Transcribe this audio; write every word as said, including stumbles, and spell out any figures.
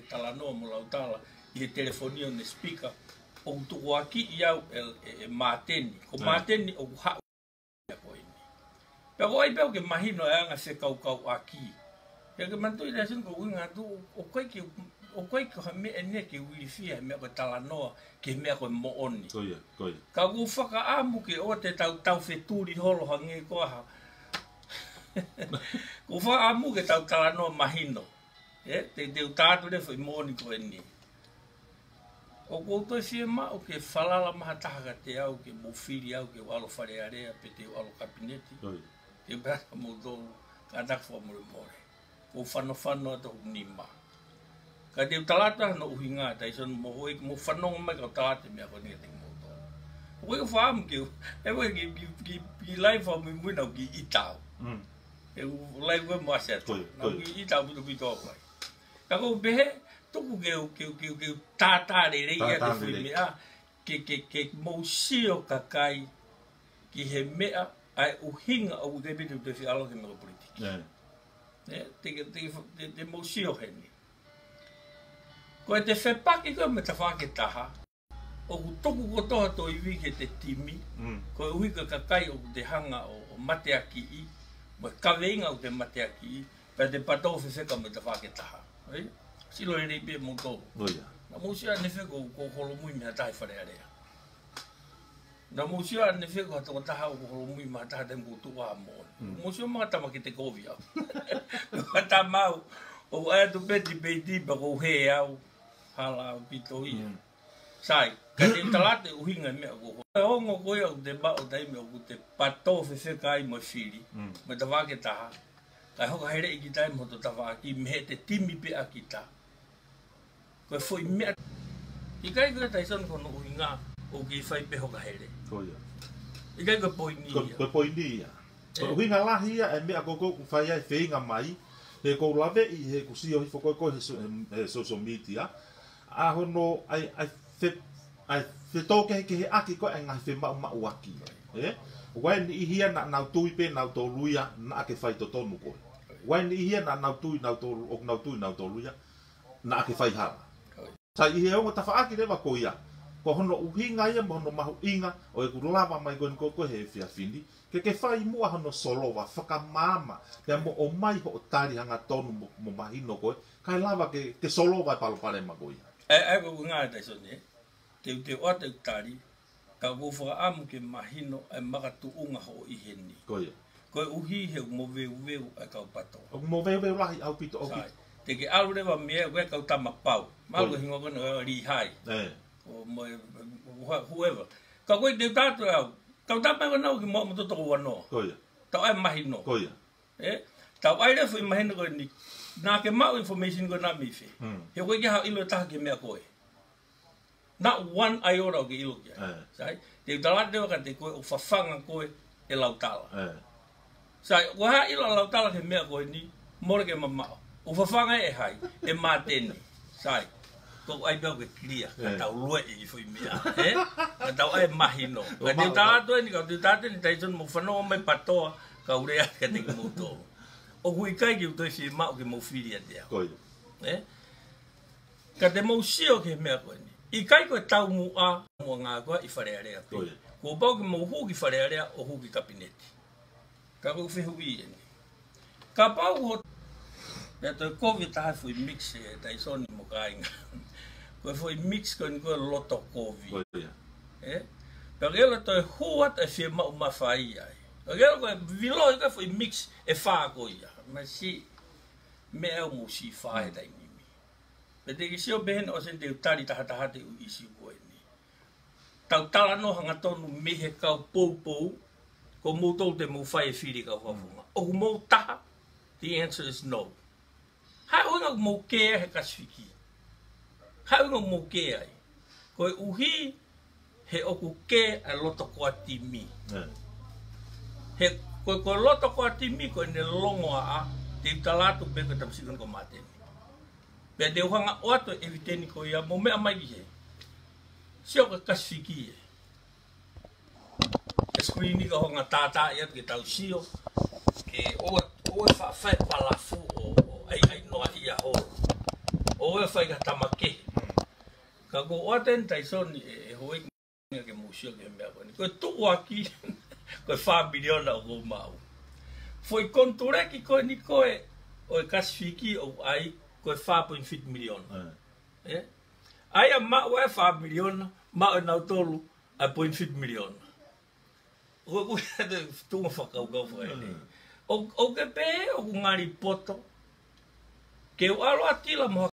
talanoa mo Lautala ʻi he telefoni ʻo ne speaker, ʻoku tukuakiʻi au ʻe, ʻe, ʻe Māteni. Ko Māteni ʻoku haʻu ia ko eni. Pea ko ai pea ʻoku ke mahino e anga fekaukauʻaki. Pea ke manatuʻi Tyson ko e ʻuhinga atu, ʻoku ʻikai ke, ʻoku ʻikai ko ha meʻa eni ke u ilifia he meʻa ko e talanoa, ki he meʻa ko e moʻoni. Ko ia, ko ia. Ka ʻoku ou fakaʻamu ke ʻoua te tau, tau fetuli holo hangē ko ha. ʻOku ou fakaʻamu ke tau talanoa mahino. ʻE, te, te u tā atu leva foʻi moʻoni ko eni. ʻOku ou toe fiemaʻu ke falala mai ha taha kiate au, ke mou fili au ke u ʻalu Fale Alea, pe te u ʻalu Kapineti. Ko ia. Ke u pehē kia moutolu, kātaki fakamolemole. ʻOku ou fanofano atu hoku nima. Ka te u tala atu hono ʻuhinga, Tyson mo Hoʻi, mou fanongo mai kau tala atu e meʻa ko eni kiate kimoutolu. ʻOku ou fakaʻamu ke u, ʻe ʻoua ke, ke, ke, ke live fakamuimui naʻa ku kiʻi ʻita au. Mm. ʻE u live ko ē mo ʻAsi atu. Ko ia, ko ia. Naʻa ku kiʻi ʻita au pito pito au ai. Ka ʻoku ou pehē, tuku ke u, ke u, ke u, ke u tātā lelei ia ke fui meʻa, ke, ke, ke mou sio kakai ki he meʻa, ʻa e ʻuhinga ʻoku ʻikai pē te u toe fie ʻalu ki he meʻa ko e politiki. ʻE, te, te, te, te, te mou sio heni. Ko e te fepaki ko ē mo e tafaʻaki ʻe taha, ʻoku tuku kotoa hoto ivi ki he te timi, koeʻuhi ko e kakai ʻoku te hanga ʻo, ʻo mateakiʻi, mo e kaveinga ʻoku te mateakiʻi, pea te patō fefeka mo e tafaʻaki ʻe taha. ʻE? Sio lelei pē moutolu. Naʻa mou sio ʻanefē ko, ko holomui mei ha taha ʻi Fale Alea. Naʻa mou sio ʻanefē ko ha tokotaha ʻoku holomui mei ha taha taimi ko e tuʻa mo. Mou sio mai ha tama ke te kovi au. Ko ha tama au, ʻoku ʻai atu pē tipeiti pea ʻoku ou hē au, hala ʻaupito ia. Sai, ka te u tala atu e ʻuhinga e meʻa ko ē. Ko e ongo ko ia ʻoku te maʻu taimi ʻoku te patō fefeka ai mo e fili, mo e tafaʻaki ʻe taha. Kae hoko heleʻi kita ai mo hoto tafaʻaki, mei he te timi pē ʻa kita. Ko e foʻi meʻa. ʻIkai ko e Tyson ko hono ʻuhinga ʻoku ke fai pē hoka hele. Ko ia. ʻIkai ko e poini ia. Ko e poini ia. Ko e ʻuhinga lahi ia e meʻa ko ē ʻoku fai ai feinga mai, he ʻoku ou laveʻi, he ʻoku sio hifo ko ē ko ē he so-, he, he social media, ʻa hono ʻai, ʻai fe-, ʻai fetōkehekeheʻaki ko ē ʻa e ngaahi femaʻumaʻuʻaki. ʻE? ʻOku ʻi ai e niʻihi ia naʻa nau tui pē nautolu ia naʻa ke faitotonu koe. ʻOku ʻi ai e niʻihi ia naʻa nau tui nautolu, ʻoku nau tui nautolu ia naʻa ke fai hala. Sai, ʻi he ongo tafaʻaki leva ko ia. Ko hono ʻuhinga ia mo hono mahuʻinga ʻo ʻeku lava mai ko eni ko ē he efiafi ni, ke ke fai muʻa hono solova fakamaama, pea mo ʻomai hoʻo tali hangatonu mo, mo mahino ko ē, kae lava ke, ke solova e palopalema ko ia. ʻE, ʻe, ko e ʻuhinga ʻa Tyson ē. Te u, te u ʻoatu ʻeku tali, ka ʻoku ou fakaʻamu ke mahino e makatuʻunga hoʻo ʻi heni. Ko ia. Koeʻuhi he ʻoku moveuveu e kau patō. ʻOku moveuveu lahi ʻaupito ʻoku. Sai. Te ke ʻalu leva mei ai, ko e kau tama pau. Mahalo ko e hingoa ko ena ʻo Lihai. ʻE. ʻO mo e, whoever. Ka ko e te u tā atu au. Kau tama ko ena ʻoku mo, mo toko ua noa. Ko ia. Tau ʻai mahino. Ko ia. ʻE? Tau ʻai leva foʻi mahino ko eni. Naʻa ke maʻu information ko ena mei fē. He ʻoku ʻikai ke haʻu ʻilo e taha ki he meʻa ko ē. Not one iota ʻoku ke ʻilo ki ai. Sai, te u tala atu leva kiate koe ʻoku fafanga koe ʻe Lautala. Sai, ʻoku ʻikai ʻilo ʻa Lautala ki he meʻa ko eni, mole ke mamaʻo. ʻOku fafanga ʻe hai, ʻe Māteni. Sai, ko ai pē ʻoku ke clear, ka tau lueʻi e foʻi meʻa. ʻE? Ka tau ʻai mahino. Ka te u tala atu eni, ka te u tala atu eni, Tyson mou fanongo mai PATOA, kau lea kiate kimoutolu. ʻOku ʻikai ke u toe fiemaʻu ke mou fili ʻiate au. Ko ia. ʻE? Ka te mou sio ki he meʻa ko eni. ʻIkai ko e taumuʻa, muʻa ngā koa ʻi Fale Alea pē. Ko ia. Kuo pau ke mou hū ki Fale Alea ʻo hū ki Kapineti. Ka ko e fehuʻi eni. Kapau ko e, pea toe kovi taha foʻi mix ʻe Tyson mo kāinga. Ko e foʻi mix ko eni ko e loto kovi. Ko ia. ʻE? Pea ke ʻilo toe hū atu e fiemaʻu mafai ai. Ka ke ʻilo ko e vilo ʻi ko e foʻi mix ʻe fā ko ia. Masi, meʻa ʻoku mou sī fā he taimi ni. Pea te ke sio pē heni ʻo sen te u tali taha taha ʻeku ʻīsiu ko eni. Tau talanoa hangatonu mei he kau poupou, ko moutolu te mou fai e fili kau fakafofonga. ʻOku mou taha, the answer is no. Hā e ʻuhinga ʻoku mou kē ai he Kasifiki? Hā e ʻuhinga ʻoku mou kē ai? Koeʻuhi, he ʻoku kē ʻa e loto koa timi. He, ko, ko e loto koa timi, ko ʻene longoaʻa, te u tala atu pē ko e tapu siko ko Māteni. Pea te u hanga ʻo ʻoatu e evidence ko ia mo meʻa mai ki hē. Sio ko e Kasifiki ē. E screen ni ka hanga tātā ia ke tau sio. Ke ʻoua, ʻoua faʻa fai palafu ʻo, ʻo ʻai, ʻai noa ia holo. ʻO ʻo e fai ka tama kehe. Ka ko ʻoatu eni Taisoni e, e houʻeiki ke mou sio ki he meʻa ko eni. Ko e tuʻuaki, ko e fā miliona ʻoku ou maʻu. Foʻi konituleki ko eni ko ē ʻo e Kasifiki ʻoku ʻai, ko e fā poini fitu miliona. ʻE? ʻAi ʻa maʻu e fā miliona, maʻu ʻe nautolu ʻa e poini fitu miliona. ʻOku, ʻoku te tunga fakakaukau fakaʻene. ʻO, ʻoku ke pehē ʻoku ngali poto. Ke u ʻalu ʻo tila mo